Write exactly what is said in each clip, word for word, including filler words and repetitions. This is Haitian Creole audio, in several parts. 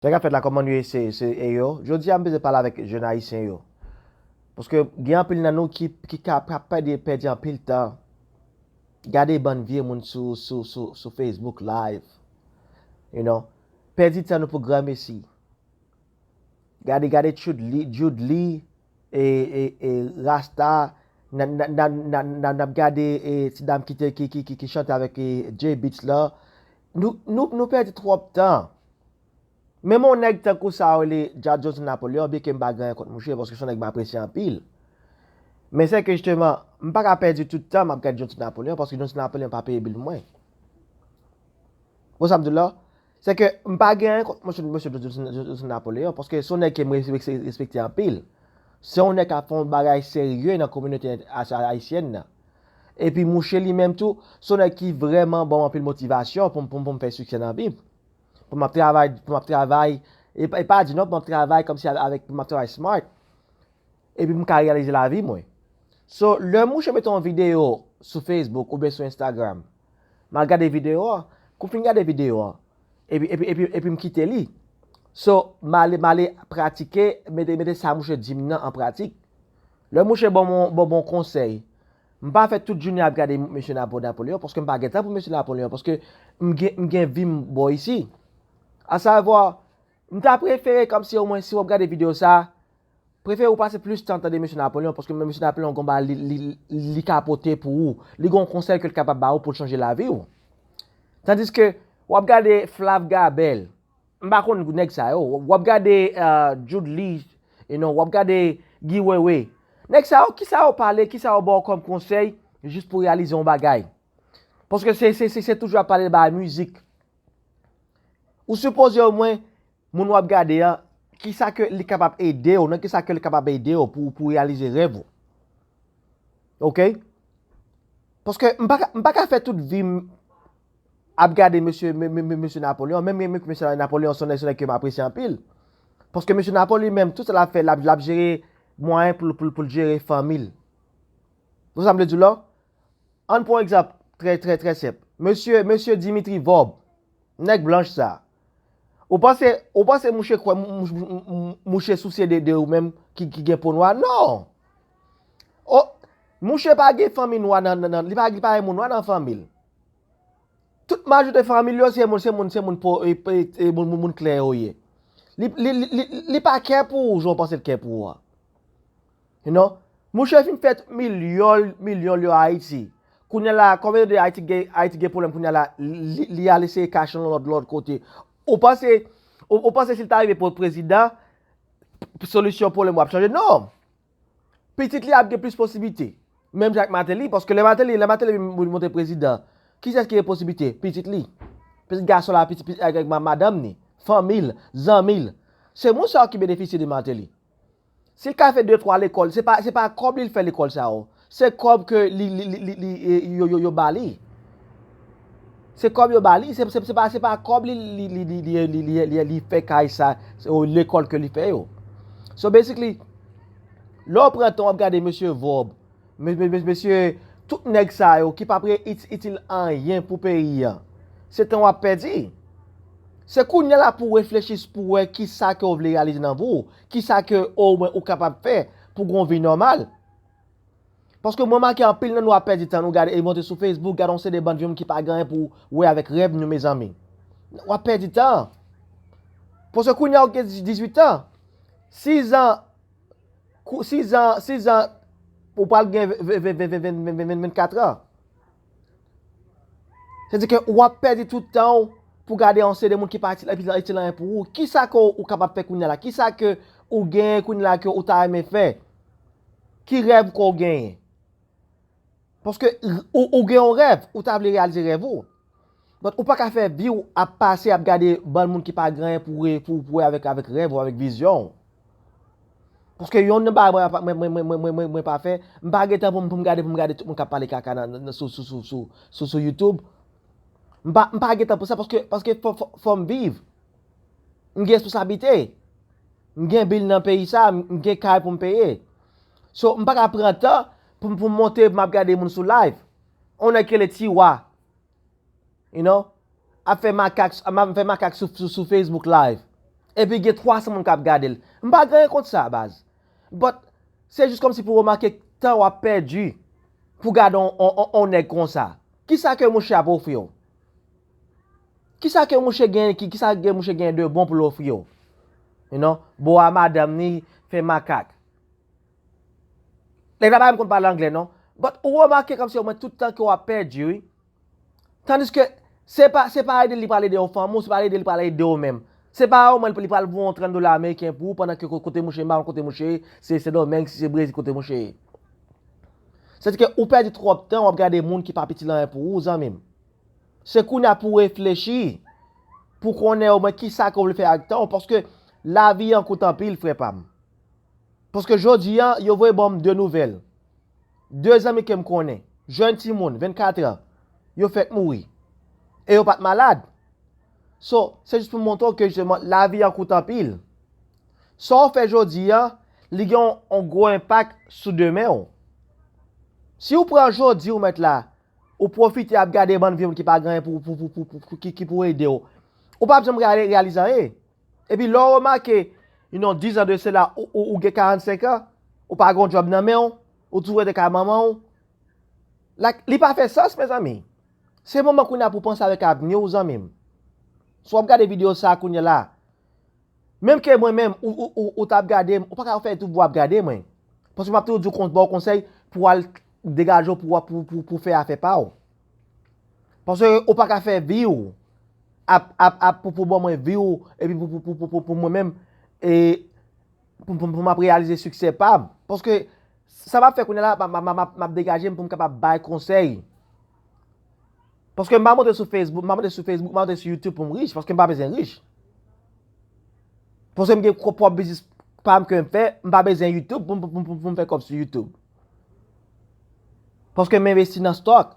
Sa k ap fèt la, kòman nou ye, se, se, e yo? Jodi a, m bezwen pale avèk jèn ayisyen yo. Paske gen anpil nan nou ki, ki ka, ka pèdi, pèdi anpil tan. Gade bann vye moun sou, sou, sou, sou Facebook Live. You know? Pèdi tan nou pou granmesi. Gade, gade Jude Lee, Jude Lee, e, e, e Rasta, n a, n a, n a, n a, n a, n ap gade, e, ti dam ki te, ki, ki, ki, ki chante avèk, e, Jay Beatz la. Nou, nou, nou pèdi twòp tan. Menm yon nèg tankou sa yo rele John Johnson Napoléon, byenke m pa gen anyen kont mouche, paske se yon nèg m apresye anpil. Men se ke jisteman, m pa ka pèdi tout tan m ap gade Johnson Napoléon, paske Johnson Napoléon pa peye bil mwen. Bon, sa m di w la, se ke m pa gen anyen kont mesye, mesye Johnson, Johnson Napoléon, paske se yon nèg ke m res-, res-, respekte anpil. Se yon nèg k ap fè yon bagay serye nan kominote a-, ayisyèn nan. Epi mouche li menm tou, se yon nèg ki vrèman ban m anpil motivasyon pou m, pou m, pou m fè siksè nan vi m. Pou m ap travay, pou m ap travay, e pa, e pa di non, pou m ap travay kòmsi avèk, pou m ap travay smart. Epi m ka reyalize lavi mwen. So, lè mouche mete yon videyo sou Facebook oubyen sou Instagram, m al gade videyo a, kou m fin gade videyo a, epi, epi, epi, epi m kite li. So, m ale, m ale pratike, mete, mete sa mouche di m nan an pratik. Lè mouche ban m, ban m yon konsèy, m pa fè tout jounen ap gade mesye Napo-, Napoleon, paske m pa gen tan pou mesye Napoleon, paske m gen, m gen vi m bò isi. Asavwa, m ta prefere kòmsi omwen si w ap gade videyo sa, prefere ou pase plis tan tande mesye Napoleon, paske mesye Napoleon gon bagay li, li, li ka pote pou ou. Li gon konsèy ke l kapab ba ou pou l chanje lavi w. Tandiske w ap gade Flav Gabel, m pa konn nèg sa yo. W ap gade, uh, Jude Lee, you know, w ap gade Guy Wewe. Nèg sa yo, kisa yo pale, kisa yo ba w kòm konsèy, jis pou reyalize yon bagay. Paske se, se, se, se toujou ap pale de bagay mizik. Ou sipoze omwen, moun w ap gade an, kisa ke li kapab ede w, nan kisa ke li kapab ede w pou, pou reyalize rèv ou. Oke? Paske m pa ka, m pa ka fè tout vi m ap gade mesye, me-, me-, me-, mesye Napoleon. Menm, menm mesye Napoleon, se yon nèg, se yon nèg ke m apresye anpil. Paske mesye Napoleon menm, tout sa l ap fè, l ap, l ap jere mwayen pou, pou, pou l jere fanmi l. Ou sa m vle di w la? Ann pran yon egzanp trè, trè, trè senp. Mesye, mesye Dimitri Vorbe, nèg blanch sa. Ou panse, ou panse mouche kwè, mou-, mou-, mou-, mou-, mouche sousye de, de ou menm ki, ki gen po nwa? Non! O, mouche pa gen fanmi nwa nan, nan, nan, li pa, li pa gen moun nwa nan fanmi l. Tout majorite fanmi l yo, se moun, se moun, se moun po, e, e, e, moun, moun, moun klè yo ye. Li, li, li, li, li pa kè pou ou, jan w panse l kè pou ou a. You know? Mouche fin fè milyon, milyon yo Ayiti. Kounye a la, konbyen de Ayiti gen, Ayiti gen pwoblèm kounye a la, li, li al eseye kache yon lòt, lòt kote. Ou panse, ou, ou panse si l ta rive pou prezidan, solisyon pwoblèm w ap chanje? Non! Pitit li ap gen plis posiblite. Menm jan ak Martelly, paske lè Martelly, lè Martelly vin monte prezidan, kiyès ki gen posiblite? Pitit li. Pitit gason la, pitit, pitit, ak, ak ma-, madanm ni, fanmi l, zanmi l. Se moun sa yo ki benefisye de Martelly. Si l ka fè de twa lekòl, se pa, se pa kòb li l fè lekòl sa yo. Se kòb ke li, li, li, li, li, e, yo, yo, yo ba li. Se kòb yo ba li, se, se, se pa, se pa kòb li, li, li, li, li, li, li, li, li fè kay sa, se, o, lekòl ke li fè yo. So basically, lè w pran tan w ap gade mesye Vorbe, me-, me-, me-, mesye, tout nèg sa yo ki p ap re-, it-, itil anyen pou peyi a, se tan w ap pèdi. Se kounye a la pou w reflechi pou w wè kisa ke w vle reyalize nan vi w, kisa ke omwen ou kapab fè pou w gen yon vi nòmal. Paske mwen make anpil nan nou ap pèdi tan nou gade e monte sou Facebook, gade yon seri de bann vye moun ki pa gen anyen pou wè avèk rèv nou, mezanmi. W ap pèdi tan. Paske kounye a ou gen dizuit an, sizan, kou-, sizan, sizan, ou pral gen vennkat an. Sètadi ke w ap pèdi tout tan w pou gade yon seri de moun ki pa itil, itil, itil anyen pou ou. Kisa ke w kapab fè kounye a la? Kisa ke ou genyen kounye a la ke ou ta renmen fè? Ki rèv ke w genyen? Paske ou, ou gen yon rèv, ou ta vle reyalize rèv ou. But ou pa ka fè vi w ap pase ap gade bann moun ki pa gen anyen pou, pou, pou wè avèk, avèk rèv ou, avèk vizyon w. Paske youn nan bagay mwen, mwen, mwen pa fè, m pa gen tan pou m, pou m gade, pou m gade tout moun k ap pale kaka nan, nan, sou, sou, sou, sou, sou, sou YouTube. M pa, m pa gen tan pou sa paske, paske fò, fò, fò m viv. M gen responsablite. M gen bil nan peyi sa, m gen kay pou m peye. So, m pa ka pran tan pou m, pou m monte, pou m ap gade moun sou live. On nèg ki rele Tiwa. You know? Ap fè makak, ap fè makak sou, sou, sou Facebook Live. Epi gen twa san moun k ap gade l. M pa gen anyen kont sa, baz. But, se jis kòmsi pou remake tan w ap pèdi pou gade on, on, on, on nèg konsa. Kisa ke mouche ap ofri w? Kisa ke mouche gen, ki, kisa ke mouche gen de bon pou l ofri w? You know? Bo a madanm ni fè makak. Nèg la pa menm konn pale anglè, non. But ou remake kòmsi omwen tout tan ke w ap pèdi, wi. Tandiske se pa, se pa ede li pral ede yon fanmi w, se pa ede li pral ede w menm. Se pa omwen li pral voye yon trant dola ameriken pou ou pandan ke ko-, kote mouche, m pa konn kote mouche ye, se Sendomeng, si se Brezil kote mouche ye. Sètadi ke ou pèdi twòp tan w ap gade moun ki pa itil anyen pou ou, zanmi m. Se kounye a pou w reflechi, pou konnen omwen kisa ke w vle fè ak tan w, paske lavi an kout anpil, frè pa m. Paske jodi a, yo voye ban m de nouvèl. De zanmi ke m konnen, jèn timoun, vennkat an, yo fèk mouri. E yo pa t malad. So, se jis pou m montre w ke jisteman, lavi an kout anpil. Sa w fè jodi a, li gen yon, yon gwo enpak sou demen w. Si w pran jodi w mèt la, ou pwofite ap gade bann vye moun ki pa gen anyen pou, pou, pou, pou, pou, pou, ki, ki pou ede w, ou p ap janm reali-, reyalize anyen. Epi lè w remake, you know, dis an de sela, ou, ou, ou gen karannsenk an, ou pa gen yon djòb nan men w, ou toujou rete kay manman w. Like, li pa fè sans, mezanmi. Se moman kounye a pou w panse avèk avni w, zanmi m. Si w ap gade videyo sa a kounye a la, menm ke mwen menm, ou, ou, ou, ou t ap gade m, ou pa ka fè tout vi w ap gade mwen. Paske m ap toujou di w kon-, ba w konsèy pou w al degaje w pou, pou, pou, pou fè afè pa w. Paske ou pa ka fè vi w ap, ap, ap pou, pou ban mwen vi w, epi pou, pou, pou, pou, pou, pou mwen menm, e pou, pou, pou m ap reyalize siksè pa m. Paske sa m ap fè kounye a la, m ap, m ap, m ap, m ap degaje m pou m kapab bay konsèy. Paske m pa monte sou Facebook, m pa monte sou Facebook, m pa monte sou YouTube pou m rich, paske m pa bezwen rich. Paske m gen pwòp biznis pa m ke m fè, m pa bezwen YouTube pou m, pou, pou, pou, pou m fè kòb sou YouTube. Paske m envesti nan stock,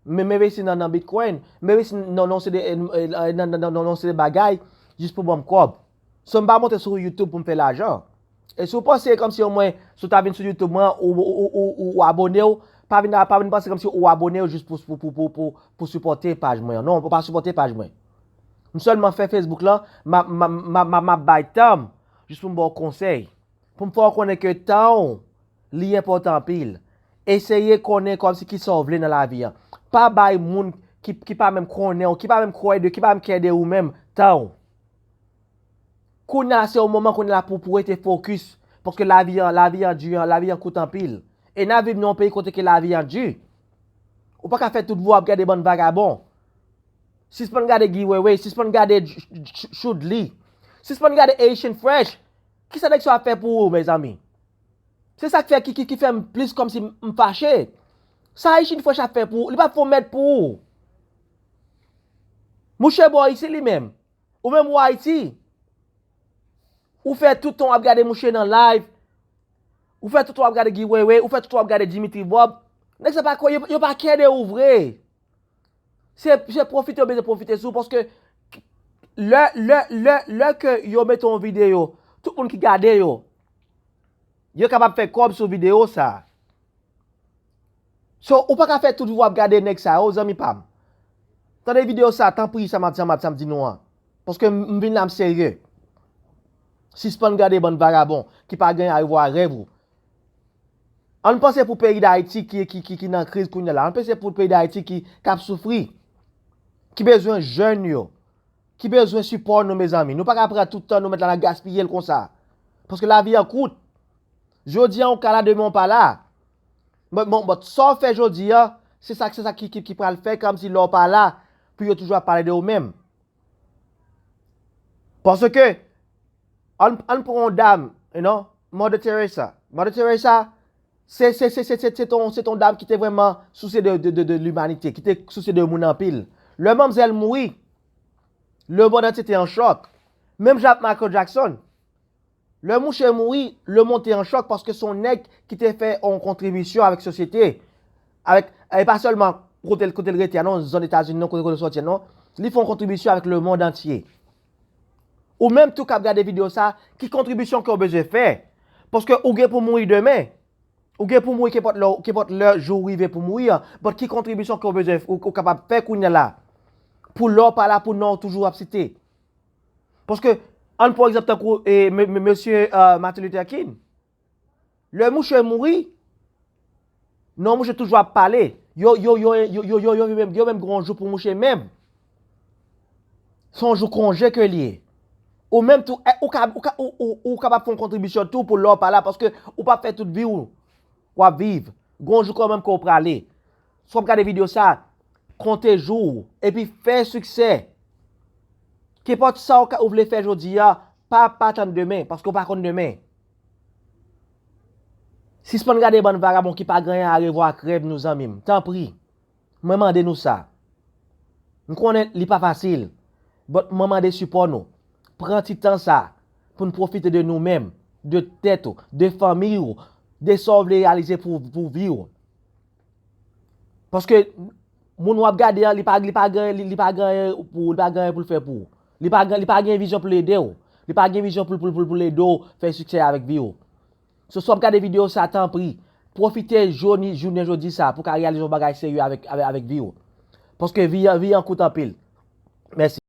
m, m envesti nan, nan Bitcoin, m envesti nan, nan, seri de, eh, eh, nan, nan, nan, nan, nan seri de bagay, jis pou ban m kòb. So, m pa monte sou YouTube pou m fè lajan. E si w panse kòmsi omwen, si w ta vin sou YouTube mwen, ou, ou, ou, ou, ou abone w, pa vin, pa vin panse kòmsi ou abone w jis pou, pou, pou, pou, pou, pou sipòte paj mwen an. Non, ou pa sipòte paj mwen. M sèlman fè Facebook lan, m ap, m ap, m ap, m ap, m ap bay tan m, jis pou m ba w konsèy. Pou m fè w konnen ke tan w, li enpòtan anpil. Eseye konnen kòmsi kisa w vle nan lavi an. Pa bay moun ki, ki pa menm konnen w, ki pa menm kwè de, ki pa menm kè de ou menm, tan w. Kounye a se yon moman kounye a pou, pou rete fokis. Paske lavi an, lavi an di, lavi an kout anpil. E n ap viv nan yon peyi kote ke lavi an di. Ou pa ka fè tout vi w ap gade bann vagabon. Sispann gade Guy Wewe, sispann gade Ch-, Ch-, Ch-, Choudly. Sispann gade Haitian Fresh. Kisa nèg sa ap fè pou ou, mezanmi? Se sa k fè ki, ki, ki fè m plis kòmsi m, m fache. Sa Haitian Fresh ap fè pou ou, li p ap fè yon mèd pou ou. Mouche bò isi li menm. Ou menm ou Ayiti. Ou fè tout tan w ap gade mouche nan live. Ou fè tout tan w ap gade Guy Wewe, ou fè tout tan w ap gade Dimitri Vorbe. Nèg sa pa kwè, yo, yo pa kè de ou vre. Se, se pwofite yo bezwen pwofite sou ou, paske lè, lè, lè, lè ke yo mete yon videyo, tout moun ki gade yo, yo kapab fè kòb sou videyo sa. So, ou pa ka fè tout vi w ap gade nèg sa yo, zanmi pa m. Tande videyo sa, tanpri, sa m ap, sa m ap, sa m di nou an. Paske m, m vin la, m serye. Sispann gade bann vagabon ki pa gen a revwa rèv ou. Ann panse pou peyi Dayiti ki, ki, ki, ki nan kriz kounye a la. Ann panse pou peyi Dayiti ki, k ap soufri. Ki bezwen jèn yo. Ki bezwen sipò nou, mezanmi. Nou pa ka pran tout tan nou mèt la, n ap gaspiye l konsa. Paske lavi an kout. Jodi a, ou ka la, demen ou pa la. Bon, bon, bon, sa w fè jodi a, se sa, se sa ki, ki, ki pral fè kòmsi lè w pa la, pou yo toujou ap pale de ou menm. Paske, ann, ann pran yon dam, you know, Mother Teresa. Mother Teresa, se, se, se, se, se, se ton, se ton dam ki te vrèman sousye de, de, de, de limanite, ki te sousye de moun anpil. Lè manmzèl mouri, lemonn antye te an chòk. Menm jan ak Michael Jackson. Lè mouche mouri, lemonn te an chòk paske se yon nèg ki te fè yon kontribisyon avèk sosyete. Avèk, e pa sèlman kote l, kote l rete a, non, zòn Etazini, non, kote, kote l sòti a, non. Li fè yon kontribisyon avèk lemonn antye. Ou menm tou k ap gade videyo sa, ki kontribisyon ke w bezwen fè? Paske ou gen pou mouri demen. Ou gen pou mouri kenpòt lè, kenpòt lè jou w rive pou mouri an. But ki kontribisyon ke w bezwen, ou, ou kapab fè kounye a la? Pou lè w pa la, pou non w toujou ap site. Paske, Ann pran egzanp tankou e, me- me- mesye uh, Martin Luther King. Lè mouche mouri, non mouche toujou ap pale. Yo, yo, yo, yo, yo, yo, yo, yo, menm, yo menm gen yon jou pou mouche menm. Se yon jou konje ke li ye. Ou menm tou, eh, ou, ka, ou, ka, ou, ou, ou kapab fè yon kontribisyon tou pou lè w pa la, paske ou p ap fè tout vi w w ap viv. Gen yon jou kanmenm ke w prale. Si w ap gade videyo sa, konte jou w, epi fè siksè. Kenpòt sa w ka- ou vle fè jodi a, pa pa tann demen, paske w pa konn demen. Sispann gade bann vagabon ki pa gen anyen a revwa ak rèv nou, zanmi m. Tanpri. Mwen mande nou sa. M konnen li pa fasil, but mwen mande sipò nou. Pran ti tan sa pou n pwofite de nou menm, de tèt ou, de fanmi w, de sa w vle reyalize pou, pou vi w. Paske moun w ap gade an, li pa, li pa gen, li, li pa gen anyen pou, li pa gen anyen pou l fè pou ou. Li pa gen, li pa gen vizyon pou l ede w. Li pa gen vizyon pou, pou, pou, pou l ede w fè siksè avèk vi w. So, si w ap gade videyo sa, tanpri, pwofite jodi, jounen jodi sa pou w ka reyalize yon bagay serye avèk, avèk, avèk vi w. Paske vi, vi an kout anpil. Mèsi.